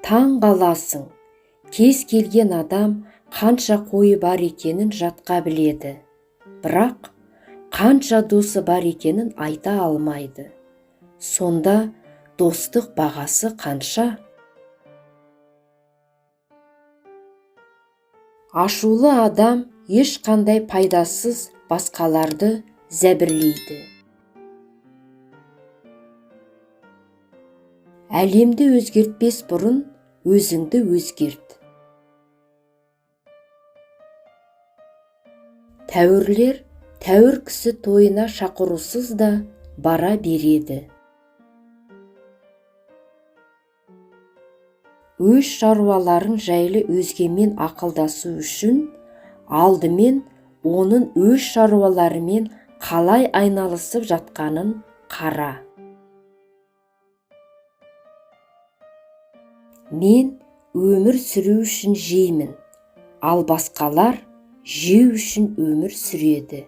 Таң қаласың, кез келген адам қанша қойы бар екенін жатқа біледі, бірақ қанша досы бар екенін айта алмайды. Сонда достық бағасы қанша? Ашулы адам ешқандай пайдасыз басқаларды зәбірлейді. Әлемді өзгертпес бұрын өзіңді өзгерт. Тәуірлер тәуір кісі тойына шақырусыз да бара береді. Өз шаруаларың жайлы өзгемен ақылдасу үшін алдымен оның өз шаруаларымен қалай айналысып жатқанын қара. Мен өмір сүру үшін жеймін, ал басқалар жеу үшін өмір сүреді.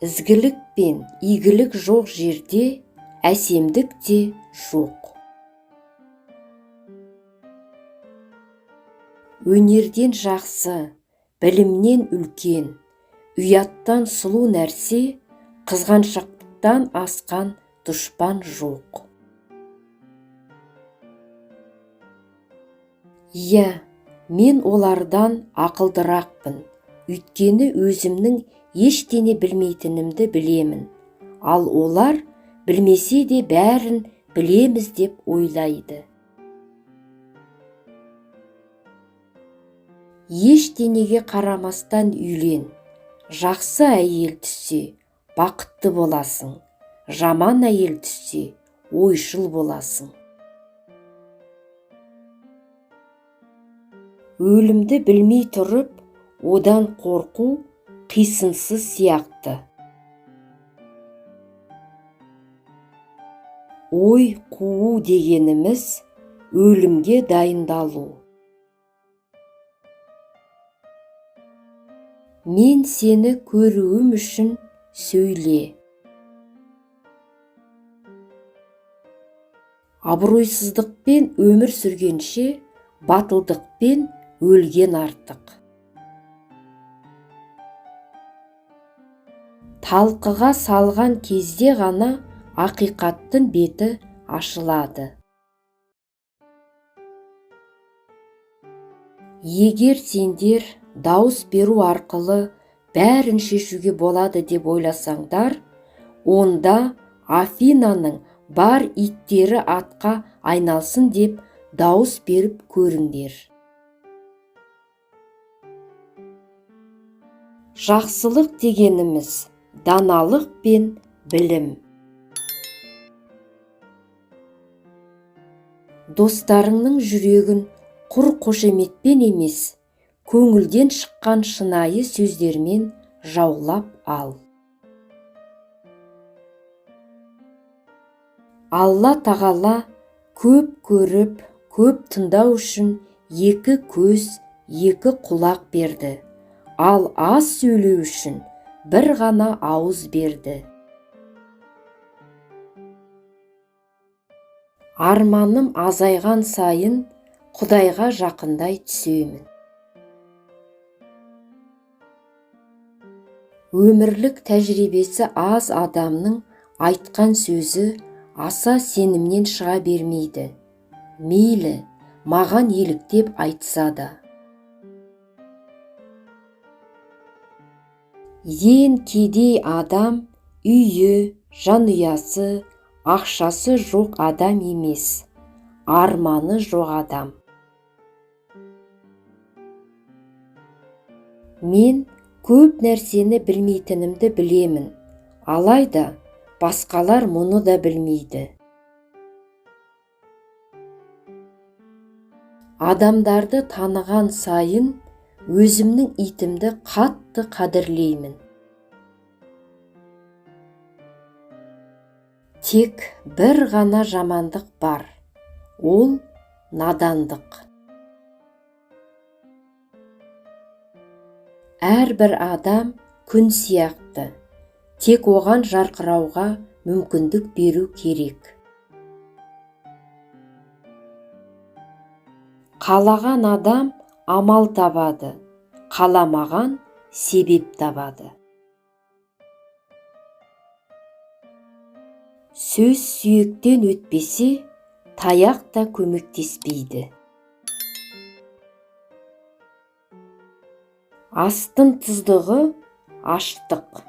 Ізгілік пен игілік жоқ жерде әсемдік те жоқ. Өнерден жақсы, білімнен үлкен, ұяттан сұлу нәрсе, қызғаншақтықтан асқан дұшпан жоқ. Иә, мен олардан ақылдырақпын, өйткені өзімнің ештеңе білмейтінімді білемін, ал олар білмесе де бәрін білеміз деп ойлайды. Ештеңеге қарамастан үйлен, жақсы әйел түссе, бақытты боласың, жаман әйел түссе, ойшыл боласың. Өлімді білмей тұрып, одан қорқу қисынсыз сияқты. Ой қуу дегеніміз өлімге дайындалу. Мен сені көруім үшін сөйле. Абыройсыздықпен өмір сүргенше, батылдықпен өлген артық. Талқыға салған кезде ғана ақиқаттың беті ашылады. Егер сендер дауыс беру арқылы бәрін шешуге болады деп ойласаңдар, онда Афинаның бар иттері атқа айналсын деп дауыс беріп көріңдер. Жақсылық дегеніміз даналық пен білім. Достарыңның жүрегін құр қошеметпен емес, көңілден шыққан шынайы сөздермен жаулап ал. Алла тағала көп көріп, көп тыңдау үшін екі көз, екі құлақ берді, ал аз сөйлеу үшін бір ғана ауыз берді. Арманым азайған сайын Құдайға жақындай түсемін. Өмірлік тәжірибесі аз адамның айтқан сөзі аса сенімнен шыға бермейді. Мейлі, маған еліктеп айтса да. Ең кедей адам үйі, жанұясы, ақшасы жоқ адам емес, арманы жоқ адам. Мен көп нәрсені білмейтінімді білемін, алайда басқалар мұны да білмейді. Адамдарды таныған сайын өзімнің итімді қатты қадірлеймін. Тек бір ғана жамандық бар, ол надандық. Әрбір адам күн сияқты, тек оған жарқырауға мүмкіндік беру керек. Қалаған адам амал табады, қаламаған себеп табады. Сөз сүйектен өтпесе, таяқ та көмектеспейді. Астың тұздығы – аштық.